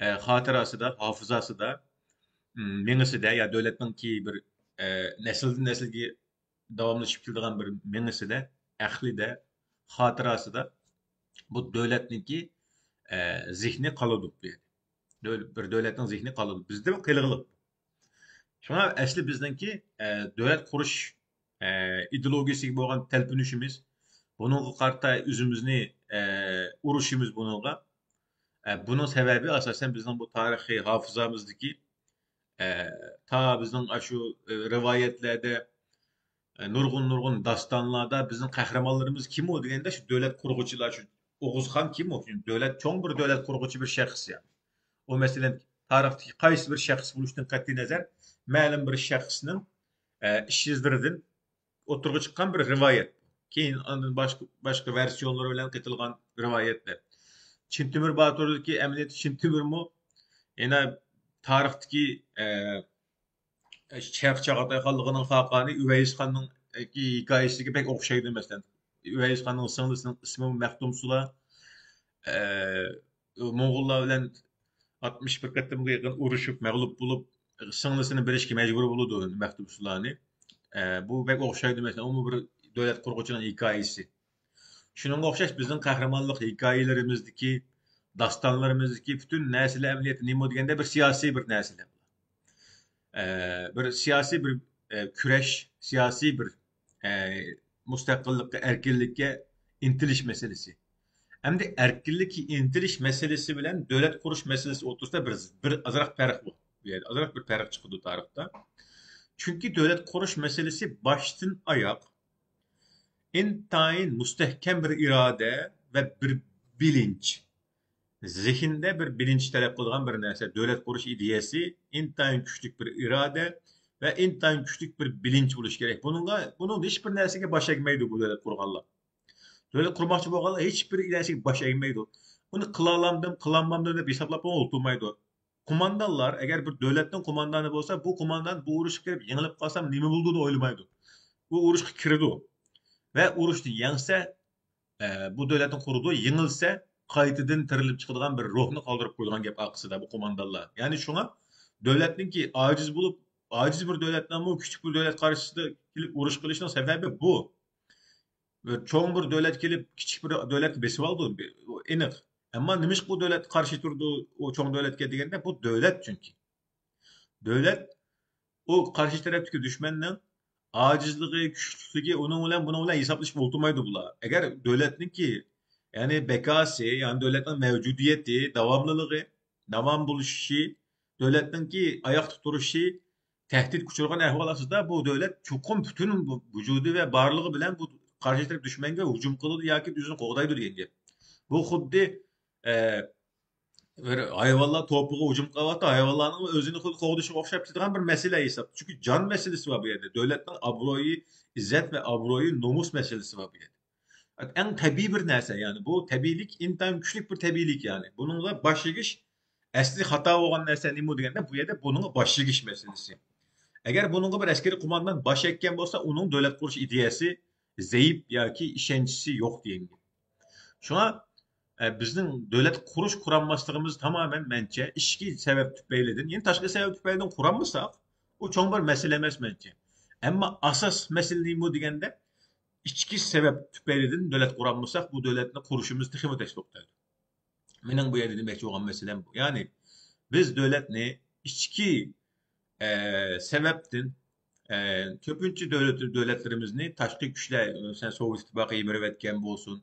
ئە، خاتىرىسىدا، ھافىزاسىدا، م، مېڭىسىدە يا دۆلەتنىڭكى بىر، ئە، نەسىلدىن نەسىلگە داۋاملىشىپ كېلىدىغان بىر مېڭىسىدە، ئەقلىدە، خاتىرىسىدە بۇ دۆلەتنىڭكى، ئە، زېھنى قالىدۇ بۇ يەردە. دۆل-، بىر دۆلەتنىڭ زېھنى قالىدۇ. بىزدە بۇ قېلىقلىق. شۇڭا ئەسلى بىزنىڭكى، ئە، دۆلەت قۇرۇش، ئە، ئىدېئولوگىيىسىگە بولغان تەلپۈنۈشىمىز، بۇنىڭغا قارىتا ئۆزىمىزنى، ئە، ئۇرۇشىمىز بۇنىڭغا. ئە، بۇنىڭ سەۋەبى ئاساسەن بىزنىڭ بۇ تارىخىي ھافىزامىزدىكى، ئە، تا بىزنىڭ ئاشۇ، ئە، رىۋايەتلەردە، ئە، نۇرغۇن، نۇرغۇن داستانلاردا بىزنىڭ قەھرىمانلىرىمىز كىمۇ دېگەندە، شۇ دۆلەت قۇرغۇچىلار، شۇ ئوغۇز خان كىمۇ؟ شۇ دۆلەت، چوڭ بىر دۆلەت قۇرغۇچى بىر شەخس، يەنى. ئۇ، مەسىلەن، تارىختىكى قايسى بىر شەخس بولۇشتىن قەتئىينەزەر، مەلۇم بىر شەخسنىڭ، ئە، ئىش ئىزلىرىدىن ئوتتۇرىغا چىققان بىر رىۋايەت. كېيىن ئاندىن باشقا، باشقا ۋېرسىيونلىرى بىلەن قېتىلغان رىۋايەتلەر. چىن تۆمۈر باتۇردىكى ئەمەلىيەتتە چىن تۆمۈرمۇ يەنە تارىختىكى، ئە، شەرقىي چاغاتاي خانلىقىنىڭ خاقانى ئۇۋەيس خاننىڭ ھېكايىسىگە بەك ئوخشايدۇ، مەسىلەن. ئۇۋەيس خاننىڭ سىڭلىسىنىڭ ئىسمى مەختۇمسۇلا. ئە، موڭغۇللار بىلەن ئاتمىش بىر قېتىمغا يېقىن ئۇرۇشۇپ، مەغلۇپ بولۇپ، سىڭلىسىنى بېرىشكە مەجبۇر بولىدۇ مەختۇمسۇلانى. ئە، بۇ بەك ئوخشايدۇ، مەسىلەن، ئۇمۇ بىر دۆلەت قۇرغۇچىنىڭ ھېكايىسى. شۇنىڭغا ئوخشاش بىزنىڭ قەھرىمانلىق ھېكايىلىرىمىزدىكى، داستانلىرىمىزدىكى پۈتۈن نەرسىلەر ئەمەلىيەتتە نېمە دېگەندە بىر سىياسىي بىر نەرسىلەر. ئە، بىر سىياسىي بىر، ئە، كۈرەش، سىياسىي بىر، ئە، مۇستەقىللىققا، ئەركىنلىككە ئىنتىلىش مەسىلىسى. ئەمدى ئەركىنلىككە ئىنتىلىش مەسىلىسى بىلەن دۆلەت قۇرۇش مەسىلىسى ئوتتۇرىسىدا بىر، بىر ئازراق پەرق بار. بۇ يەردە ئازراق بىر پەرق چىقىدۇ تارىختا. چۈنكى دۆلەت قۇرۇش مەسىلىسى باشتىن ئاياق ئىنتايىن مۇستەھكەم بىر ئىرادە ۋە بىر بىلىنچ، زېھىندە بىر بىلىنچ تەلەپ قىلىدىغان بىر نەرسە. دۆلەت قۇرۇش ئىدىيەسى ئىنتايىن كۈچلۈك بىر ئىرادە ۋە ئىنتايىن كۈچلۈك بىر بىلىنچ بولۇشى كېرەك. بۇنىڭغا، بۇنىڭدا ھېچبىر نەرسىگە باش ئەگمەيدۇ بۇ دۆلەت قۇرغانلار. دۆلەت قۇرماقچى بولغانلار ھېچبىر نەرسىگە باش ئەگمەيدۇ. بۇنى قىلالامدىم، قىلالمامدىم دەپ ھېسابلاپ ئولتۇرمايدۇ. قوماندانلار، ئەگەر بىر دۆلەتنىڭ قوماندانى بولسا، بۇ قوماندان بۇ ئۇرۇشقا كىرىپ يېڭىلىپ قالسام نېمە بولىدۇ دەپ ئويلىمايدۇ. ئۇ ئۇرۇشقا كىرىدۇ ۋە ئۇرۇشتا يەڭسە، ئە، بۇ دۆلەتنى قۇرىدۇ، يېڭىلسە قايتىدىن تىرىلىپ چىقىدىغان بىر روھنى قالدۇرۇپ قويىدىغان گەپ ئارقىسىدا بۇ قوماندانلار. يەنى شۇڭا دۆلەتنىڭكى ئاجىز بولۇپ، ئاجىز بىر دۆلەتنىڭمۇ كىچىك بىر دۆلەت قارشىسىدا كېلىپ ئۇرۇش قىلىشنىڭ سەۋەبى بۇ. بىر چوڭ بىر دۆلەت كېلىپ، كىچىك بىر دۆلەتنى بېسىۋالىدۇ، ئۇ ئېنىق. ئەمما نېمىشقا بۇ دۆلەتكە قارشى تۇرىدۇ، ئۇ چوڭ دۆلەتكە دېگەندە، بۇ دۆلەت چۈنكى. دۆلەت ئۇ قارشى تەرەپتىكى دۈشمەننىڭ ئاجىزلىقى، كۈچلۈكلۈكى، ئۇنىڭ بىلەن بۇنىڭ بىلەن ھېسابلىشىپ ئولتۇرمايدۇ بۇلار. ئەگەر دۆلەتنىڭكى، يەنى بەكاسى، يەنى دۆلەتنىڭ مەۋجۇدىيىتى، داۋاملىلىقى، داۋام بولۇشى، دۆلەتنىڭكى ئاياقتا تۇرۇشى تەھدىتكە ئۇچرىغان ئەھۋال ئاستىدا بۇ دۆلەت چوقۇم پۈتۈن ۋۇجۇدى ۋە بارلىقى بىلەن بۇ قارشى تەرەپ دۈشمەنگە ھۇجۇم قىلىدۇ ياكى ئۆزىنى قوغدايدۇ دېگەن گەپ. بۇ خۇددى، ئە، بىر ھايۋانلار توپىغا ھۇجۇم قىلىۋاتىدۇ، ھايۋانلارنىڭ ئۆزىنى خۇددى قوغدىشىغا ئوخشاپ كېتىدىغان بىر مەسىلە ھېساب. چۈنكى جان مەسىلىسى بار بۇ يەردە. دۆلەتنىڭ ئابرۇيى، ئىززەت ۋە ئابرۇيى، نومۇس مەسىلىسى بار بۇ يەردە. ئەڭ تەبىئىي بىر نەرسە، يەنى بۇ تەبىئىيلىك ئىنتايىن كۈچلۈك بىر تەبىئىيلىك، يەنى بۇنىڭدا باش ئېگىش ئەسلى خاتا بولغان نەرسە نېمە دېگەندە، بۇ يەردە بۇنىڭغا باش ئېگىش مەسىلىسى. ئەگەر بۇنىڭغا بىر ئەسكىرىي قوماندان باش ئەگكەن بولسا، ئۇنىڭ دۆلەت قۇرۇش ئىدىيەسى زەئىپ ياكى ئىشەنچىسى يوق دېگەن گەپ. شۇڭا، ئە، بىزنىڭ دۆلەت قۇرۇش، قۇرالماسلىقىمىز تامامەن مەنچە ئىچكى سەۋەب تۈپەيلىدىن، يەنى تاشقى سەۋەب تۈپەيلىدىن قۇرالمىساق، ئۇ چوڭ بىر مەسىلە ئەمەس مەنچە. ئەمما ئاساس مەسىلە نېمە دېگەندە، ئىچكى سەۋەب تۈپەيلىدىن دۆلەت قۇرالمىساق، بۇ دۆلەتنى قۇرۇشىمىز تېخىمۇ تەس توختايدۇ. مېنىڭ بۇ يەردە دېمەكچى بولغان مەسىلەم بۇ. يەنى بىز دۆلەتنى ئىچكى، ئە، سەۋەبتىن، ئە، كۆپىنچە دۆلەت، دۆلەتلىرىمىزنى تاشقى كۈچلەر، مەسىلەن، سوۋېت ئىتتىپاقى يىمىرىۋەتكەن بولسۇن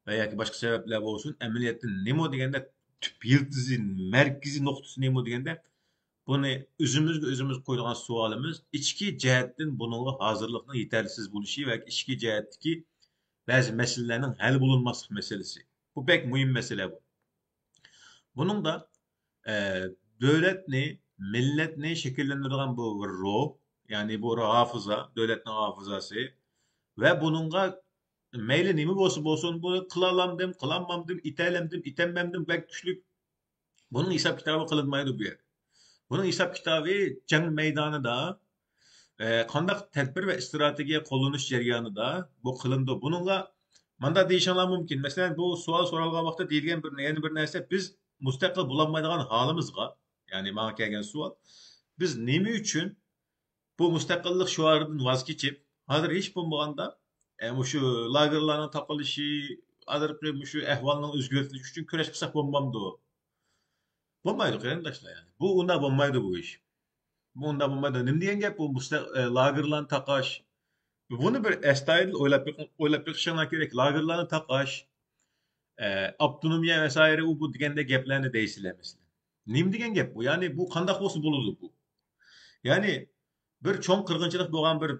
ۋە ياكى باشقا سەۋەبلەر بولسۇن، ئەمەلىيەتتە نېمە دېگەندە تۈپ يىلتىزى، مەركىزىي نۇقتىسى نېمە دېگەندە، بۇنى ئۆزىمىزگە ئۆزىمىز قويىدىغان سوئالىمىز، ئىچكى جەھەتتىن بۇنىڭغا ھازىرلىقنىڭ يېتەرسىز بولۇشى ۋە ئىچكى جەھەتتىكى بەزى مەسىلىلەرنىڭ ھەل بولۇنماسلىق مەسىلىسى. بۇ بەك مۇھىم مەسىلە بۇ. بۇنىڭدا، ئە، دۆلەتنى، مىللەتنى شەكىللەندۈرىدىغان بۇ بىر روھ، يەنى بۇ ھافىزا، دۆلەتنىڭ ھافىزاسى ۋە بۇنىڭغا مەيلى نېمە بولسا بولسۇن، بۇ قىلالامدىم، قىلالمامدىم، ئېتەلەمدىم، ئېتەلمەمدىم، بەك كۈچلۈك. بۇنىڭ ھېساب كىتابى قىلىنمايدۇ بۇ يەردە. بۇنىڭ ھېساب كىتابى جەڭ مەيدانىدا، ئە، قانداق تەدبىر ۋە ئىستراتېگىيە قوللىنىش جەريانىدا بۇ قىلىنىدۇ. بۇنىڭغا مانداق دېيىشىڭلار مۇمكىن. مەسىلەن، بۇ سوئال سورالغان ۋاقىتتا دېيىلگەن بىر، يەنە بىر نەرسە، بىز مۇستەقىل بولالمايدىغان ھالىمىزغا، يەنى ماڭا كەلگەن سوئال، بىز نېمە ئۈچۈن بۇ مۇستەقىللىق شوئارىدىن ۋاز كېچىپ، ھازىر ھېچ بولمىغاندا، ئە، مۇشۇ لاگېرلارنىڭ تاقىلىشى، ھازىرقى مۇشۇ ئەھۋالنىڭ ئۆزگەرتىلىشى ئۈچۈن كۈرەش قىلساق بولمامدۇ؟ بولمايدۇ، قېرىنداشلار، يەنى. بۇ ئۇنداق بولمايدۇ، بۇ ئىش. بۇ ئۇنداق بولمايدۇ. نېمە دېگەن گەپ بۇ؟ مۇستە-، ئە، لاگېرلارنى تاقاش. بۇنى بىر ئەستايىدىل ئويلاپ بېقىڭ-، ئويلاپ بېقىشىڭلار كېرەك. لاگېرلارنى تاقاش، ئە، ئاپتونومىيە ۋەسائىرى، ئۇ بۇ دېگەندەك گەپلەرنى دەيسىلەر، مەسىلەن. نېمە دېگەن گەپ بۇ؟ يەنى بۇ قانداق بولسا بولىدۇ بۇ؟ يەنى بىر چوڭ قىرغىنچىلىق بولغان بىر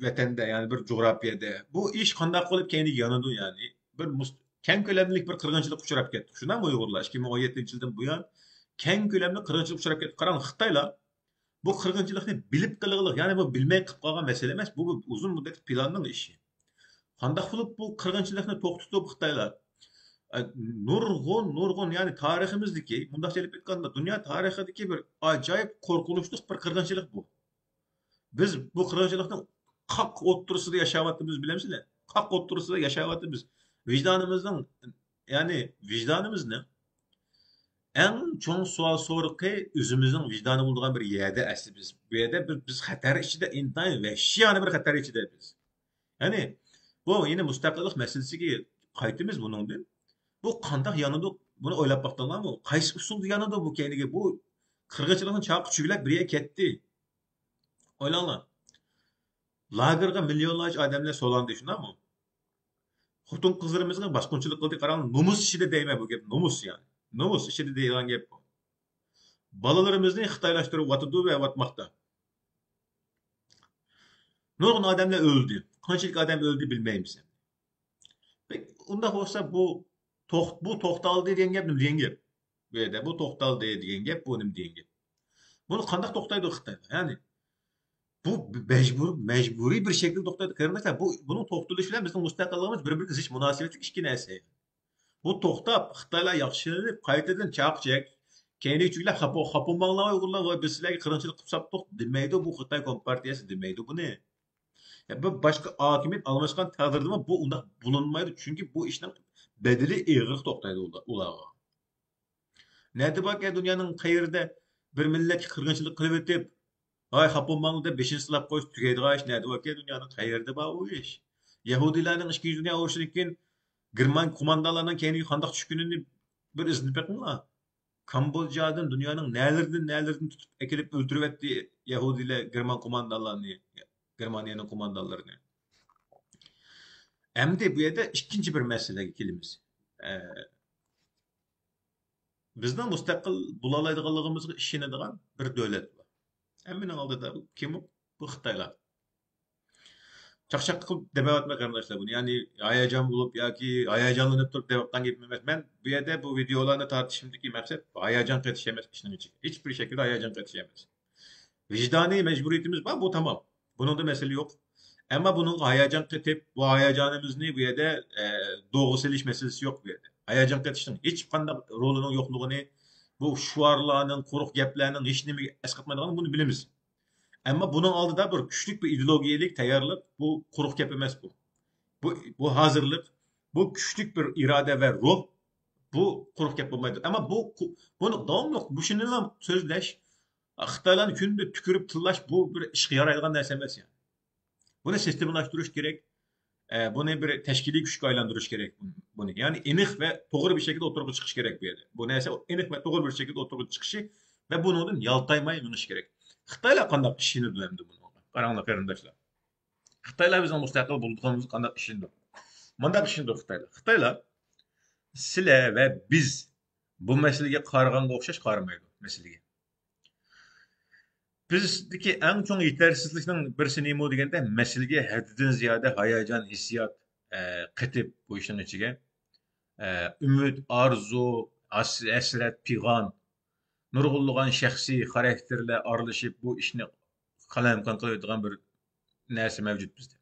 ۋەتەندە، يەنى بىر جۇغراپىيەدە بۇ ئىش قانداق قىلىپ كەينىگە يانىدۇ؟ يەنى بىر مۇس-، كەڭ كۆلەملىك بىر قىرغىنچىلىققا ئۇچراپ كەتتۇق. شۇنداقمۇ ئۇيغۇرلار؟ ئىككى مىڭ ئون يەتتىنچى يىلدىن بۇيان كەڭ كۆلەملىك قىرغىنچىلىققا ئۇچراپ كەتتۇق. قاراڭ، خىتايلار بۇ قىرغىنچىلىقنى بىلىپ قىلغىلىق، يەنى بۇ بىلمەي قىلىپ قالغان مەسىلە ئەمەس، بۇ بىر ئۇزۇن مۇددەتلىك پىلاننىڭ ئىشى. قانداق قىلىپ بۇ قىرغىنچىلىقنى توختىتىپ خىتايلار، ئە، نۇرغۇن، نۇرغۇن، يەنى تارىخىمىزدىكى، مۇنداقچە ئېلىپ ئېيتقاندا، دۇنيا تارىخىدىكى بىر ئاجايىپ قورقۇنچلۇق بىر قىرغىنچىلىق بۇ. بىز بۇ قىرغىنچىلىقنىڭ قاق ئوتتۇرىسىدا ياشاۋاتىمىز، بىلەمسىلەر؟ قاق ئوتتۇرىسىدا ياشاۋاتىمىز. ۋىجدانىمىزنىڭ، يەنى ۋىجدانىمىزنىڭ ئەڭ چوڭ سوئال سورىقى ئۆزىمىزنىڭ ۋىجدانى بولىدىغان بىر يەردە ئەسلى بىز. بۇ يەردە بىر، بىز خەتەر ئىچىدە، ئىنتايىن ۋەھشىيانە بىر خەتەر ئىچىدە بىز. يەنى بۇ يەنە مۇستەقىللىق مەسىلىسىگە قايتىمىز بۇنىڭدىن. بۇ قانداق يانىدۇ؟ بۇنى ئويلاپ باقتىڭلارمۇ؟ قايسى ئۇسۇلدا يانىدۇ بۇ كەينىگە؟ بۇ قىرغىنچىلىقنىڭ چاقى چۈگىلەپ بىر يەرگە كەتتى. ئويلاڭلار. لاگېرغا مىليونلارچە ئادەملەر سولاندى، شۇنداقمۇ؟ خوتۇن قىزلىرىمىزغا باسقۇنچىلىق قىلدى. قاراڭ، نومۇس ئىچىدە دەيمەن بۇ گەپ، نومۇس يەنى. نومۇس ئىچىدە دەيدىغان گەپ بۇ. بالىلىرىمىزنى خىتايلاشتۇرۇۋاتىدۇ ۋە ئەۋاتماقتا. نۇرغۇن ئادەملەر ئۆلدى. قانچىلىك ئادەم ئۆلدى بىلمەيمىز. پەك-، ئۇنداق بولسا بۇ توخ-، بۇ توختالدى دېگەن گەپ نېمە دېگەن گەپ؟ بۇ يەردە بۇ توختالدى دېگەن گەپ، بۇ نېمە دېگەن گەپ؟ بۇنى قانداق توختايدۇ خىتاي؟ يەنى بۇ مەجبۇر، مەجبۇرىي بىر شەكىلدە توختايدۇ. قېرىنداشلار، بۇ، بۇنىڭ توختىلىشى بىلەن بىزنىڭ مۇستەقىللىقىمىز بىر-بىرىگە زىچ مۇناسىۋەتلىك ئىككى نەرسە. بۇ توختاپ، خىتايلار ياخشىلىنىپ، قايتىدىن چاقچەك، كەينىگە چۈگىلەپ، خاپا، خاپا بولماڭلار ئۇيغۇرلار، ۋاي، بىز سىلەرگە قىرغىنچىلىق قىلىپ ساپتۇق دېمەيدۇ بۇ خىتاي كومپارتىيەسى، دېمەيدۇ بۇنى. يا، بىر باشقا ھاكىمىيەت ئالماشقان تەقدىردىمۇ بۇ ئۇنداق بولۇنمايدۇ، چۈنكى بۇ ئىشنىڭ بەدىلى ئېغىر توختايدۇ ئۇلا-، ئۇلارغا. نەدە باركەن دۇنيانىڭ قەيىرىدە بىر مىللەتكە قىرغىنچىلىق قىلىۋېتىپ، ھاي، خاپا بولماڭلار دەپ بېشىنى سىلاپ قويسا تۈگەيدىغان ئىش نەدە باركەن دۇنيانىڭ قەيىرىدە بار ئۇ ئىش؟ يەھۇدىيلارنىڭ ئىككىنچى دۇنيا ئۇرۇشىدىن كېيىن گېرمان قوماندانلارنىڭ كەينىگە قانداق چۈشكىنىنى بىر ئىزدىنىپ بېقىڭلار. كامبودژادىن دۇنيانىڭ نەلىرىدىن، نەلىرىدىن تۇتۇپ ئەكېلىپ ئۆلتۈرۈۋەتتى يەھۇدىيلار گېرمان قوماندانلارنى. گېرمانىيەنىڭ قوماندانلىرىنى. ئەمدى بۇ يەردە ئىككىنچى بىر مەسىلىگە كېلىمىز. ئە، بىزنىڭ مۇستەقىل بولالايدىغانلىقىمىزغا ئىشىنىدىغان بىر دۆلەت بار. ھەممىنىڭ ئالدىدا بۇ كىم ئۇ؟ بۇ خىتايلار. چاقچاق قىلىپ دەمەۋاتماي قېرىنداشلار بۇنى. يەنى ھاياجان بولۇپ ياكى ھاياجانلىنىپ تۇرۇپ دەۋاتقان گېپىم ئەمەس. مەن بۇ يەردە بۇ ۋىدېئولارنى تارتىشىمدىكى مەقسەت ھاياجان قېتىش ئەمەس ئىشنىڭ ئىچىگە. ھېچبىر شەكىلدە ھاياجان قېتىش ئەمەس. ۋىجدانىي مەجبۇرىيىتىمىز بار، بۇ تامام. بۇنىڭدا مەسىلە يوق. ئەمما بۇنىڭغا ھاياجان قېتىپ، بۇ ھاياجانىمىزنى بۇ يەردە، ئە، دوغا سېلىش مەسىلىسى يوق بۇ يەردە. ھاياجان قېتىشنىڭ ھېچقانداق رولىنىڭ يوقلۇقىنى، بۇ شوئارلارنىڭ، قۇرۇق گەپلەرنىڭ ھېچ نېمىگە ئەسقاتمايدىغانلىقىنى بۇنى بىلىمىز. ئەمما بۇنىڭ ئالدىدا بىر كۈچلۈك بىر ئىدېئولوگىيەلىك تەييارلىق، بۇ قۇرۇق گەپ ئەمەس بۇ. بۇ، بۇ ھازىرلىق، بۇ كۈچلۈك بىر ئىرادە ۋە روھ، بۇ قۇرۇق گەپ بولمايدۇ. ئەمما بۇ قۇ-، بۇنى داۋاملىق مۇشۇنىلا سۆزلەش، خىتايلارنى كۈندە تۈكۈرۈپ تىللاش، بۇ بىر ئىشقا يارايدىغان نەرسە ئەمەس يەنى. بۇنى سىستېمىلاشتۇرۇش كېرەك. ئە، بۇنى بىر تەشكىلىي كۈچكە ئايلاندۇرۇش كېرەك بۇنى. يەنى ئېنىق ۋە توغرا بىر شەكىلدە ئوتتۇرىغا چىقىشى كېرەك بۇ يەردە. بۇ نەرسە ئېنىق ۋە توغرا بىر شەكىلدە ئوتتۇرىغا چىقىشى ۋە بۇنىڭدىن يالتايماي مېڭىش كېرەك. خىتايلار قانداق ئىشىنىدۇ ئەمدى بۇنىڭغا؟ قاراڭلار قېرىنداشلار. خىتايلار بىزنىڭ مۇستەقىل بولىدىغىنىمىزغا قانداق ئىشىنىدۇ؟ مۇنداق ئىشىنىدۇ خىتايلار. خىتايلار سىلەر ۋە بىز بۇ مەسىلىگە قارىغانغا ئوخشاش قارىمايدۇ مەسىلىگە. بىزدىكى ئەڭ چوڭ يېتەرسىزلىكنىڭ بىرسى نېمە دېگەندە، مەسىلىگە ھەددىدىن زىيادە ھاياجان، ھېسسىيات، ئە، قېتىپ بۇ ئىشنىڭ ئىچىگە، ئە، ئۈمىد، ئارزۇ، ھەس-، ھەسرەت، پىغان، نۇرغۇنلىغان شەخسىي خاراكتېرلەر ئارىلىشىپ بۇ ئىشنى قالايمىقان قىلىۋېتىدىغان بىر نەرسە مەۋجۇت بىزدە.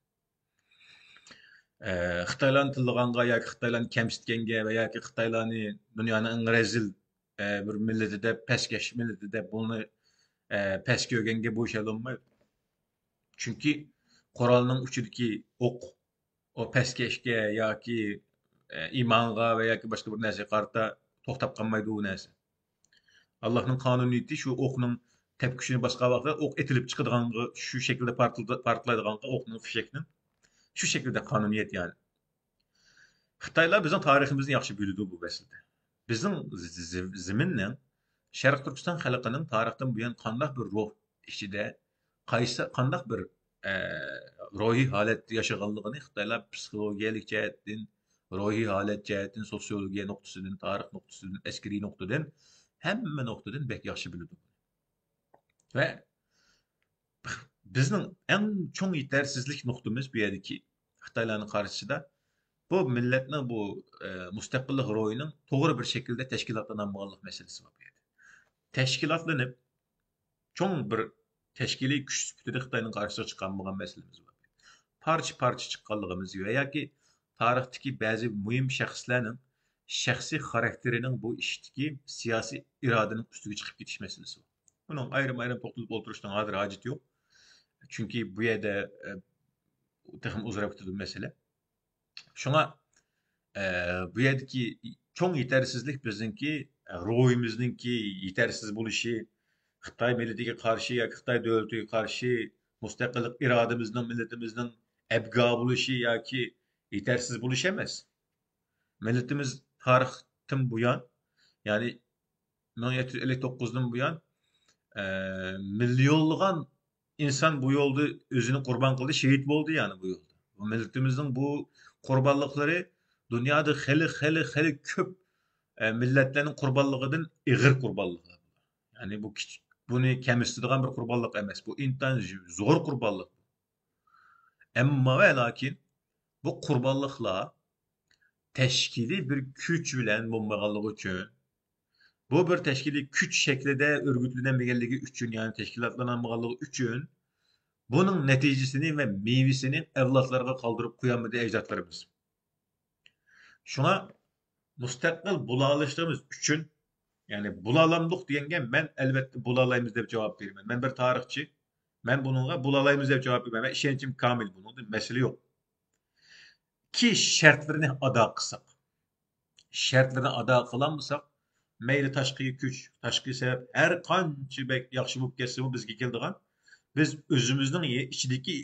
ئە، خىتايلارنى تىللىغانغا ياكى خىتايلارنى كەمسىتكەنگە ۋە ياكى خىتايلارنى دۇنيانىڭ ئەڭ رەزىل، ئە، بىر مىللىتى دەپ، پەسكەش مىللىتى دەپ بۇنى، ئە، پەس كۆرگەنگە بۇ ئىش ھەل بولمايدۇ. چۈنكى قورالنىڭ ئۇچىدىكى ئوق، ئۇ پەسكەشكە ياكى، ئە، ئىمانغا ۋە ياكى باشقا بىر نەرسىگە قارىتا توختاپ قالمايدۇ ئۇ نەرسە. ئاللاھنىڭ قانۇنىيىتى شۇ ئوقنىڭ تەپكۈچىنى باسقان ۋاقىتتا ئوق ئېتىلىپ چىقىدىغانغا، شۇ شەكىلدە پارتلىدا-، پارتلايدىغانغا ئوقنىڭ فىشەكنىڭ شۇ شەكىلدە قانۇنىيەت يەنى. خىتايلار بىزنىڭ تارىخىمىزنى ياخشى بىلىدۇ بۇ مەسىلىدە. بىزنىڭ زى-، زى-، زېمىننىڭ، شەرقىي تۈركىستان خەلقىنىڭ تارىختىن بۇيان قانداق بىر روھ ئىچىدە، قايسى، قانداق بىر، ئە، روھىي ھالەتتە ياشىغانلىقىنى خىتايلار پسىخولوگىيەلىك جەھەتتىن، روھىي ھالەت جەھەتتىن، سوتسىيولوگىيە نۇقتىسىدىن، تارىخ نۇقتىسىدىن، ئەسكىرىي نۇقتىدىن، ھەممە نۇقتىدىن بەك ياخشى بىلىدۇ. ۋە بىزنىڭ ئەڭ چوڭ يېتەرسىزلىك نۇقتىمىز بۇ يەردىكى خىتايلارنىڭ قارىشىدا بۇ مىللەتنىڭ بۇ، ئە، مۇستەقىللىق روھىنىڭ توغرا بىر شەكىلدە تەشكىلاتلىنالمىغانلىق مەسىلىسى بار بۇ يەردە. تەشكىلاتلىنىپ، چوڭ بىر تەشكىلىي كۈچ سۈپىتىدە خىتاينىڭ قارشىسىغا چىقالمىغان مەسىلىمىز بار. پارچە-پارچە چىققانلىقىمىز ۋە ياكى تارىختىكى بەزى مۇھىم شەخسلەرنىڭ شەخسىي خاراكتېرىنىڭ بۇ ئىشتىكى سىياسىي ئىرادىنىڭ ئۈستىگە چىقىپ كېتىش مەسىلىسى بار. بۇنىڭ ئايرىم-ئايرىم توختىلىپ ئولتۇرۇشنىڭ ھازىر ھاجىتى يوق. چۈنكى بۇ يەردە، ئە، تېخىمۇ ئۇزىراپ كېتىدۇ مەسىلە. شۇڭا، ئە، بۇ يەردىكى چوڭ يېتەرسىزلىك بىزنىڭكى، ئە، روھىمىزنىڭكى يېتەرسىز بولۇشى، خىتاي مىللىتىگە قارشى ياكى خىتاي دۆلىتىگە قارشى، مۇستەقىللىق ئىرادىمىزنىڭ، مىللىتىمىزنىڭ ئەبگا بولۇشى ياكى يېتەرسىز بولۇشى ئەمەس. مىللىتىمىز تارىختىن بۇيان، يەنى مىڭ يەتتە يۈز ئەللىك توققۇزدىن بۇيان، ئە، مىليونلىغان ئىنسان بۇ يولدا ئۆزىنى قۇربان قىلدى، شېھىت بولدى، يەنى بۇ يولدا. بۇ مىللىتىمىزنىڭ بۇ قۇربانلىقلىرى دۇنيادا خېلى، خېلى، خېلى كۆپ، ئە، مىللەتلەرنىڭ قۇربانلىقىدىن ئېغىر قۇربانلىقلار. يەنى بۇ كىچىك، بۇنى كەمسىتىدىغان بىر قۇربانلىق ئەمەس. بۇ ئىنتايىن زور قۇربانلىق. ئەمما ۋە لېكىن بۇ قۇربانلىقلار تەشكىلىي بىر كۈچ بىلەن بولمىغانلىقى ئۈچۈن، بۇ بىر تەشكىلىي كۈچ شەكلىدە ئۆرگۈتلىنەلمىگەنلىكى ئۈچۈن، يەنى تەشكىلاتلانالمىغانلىقى ئۈچۈن، بۇنىڭ نەتىجىسىنى ۋە مېۋىسىنى ئەۋلادلارغا قالدۇرۇپ قويالمىدى ئەجدادلىرىمىز. شۇڭا مۇستەقىل بولالىشىمىز ئۈچۈن، يەنى بولالامدۇق دېگەنگە مەن ئەلۋەتتە بولالايمىز دەپ جاۋاب بېرىمەن. مەن بىر تارىخچى، مەن بۇنىڭغا بولالايمىز دەپ جاۋاب بېرىمەن. مەن ئىشەنچىم كامىل بۇنىڭدا، مەسىلە يوق. كى شەرتلىرىنى ئادا قىلساق، شەرتلىرىنى ئادا قىلالمىساق، مەيلى تاشقى كۈچ، تاشقى سەۋەب ھەر قانچە بەك ياخشى بولۇپ كەتسىمۇ بىزگە كېلىدىغان، بىز ئۆزىمىزنىڭ يە-، ئىچىدىكى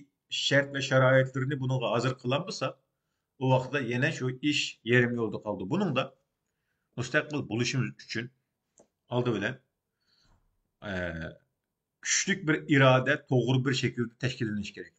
شەرت ۋە شارائىتلىرىنى بۇنىڭغا ھازىر قىلالمىساق، ئۇ ۋاقىتتا يەنە شۇ ئىش يېرىم يولدا قالىدۇ. بۇنىڭدا مۇستەقىل بولۇشىمىز ئۈچۈن ئالدى بىلەن، ئە، كۈچلۈك بىر ئىرادە توغرا بىر شەكىلدە تەشكىللىنىشى كېرەك.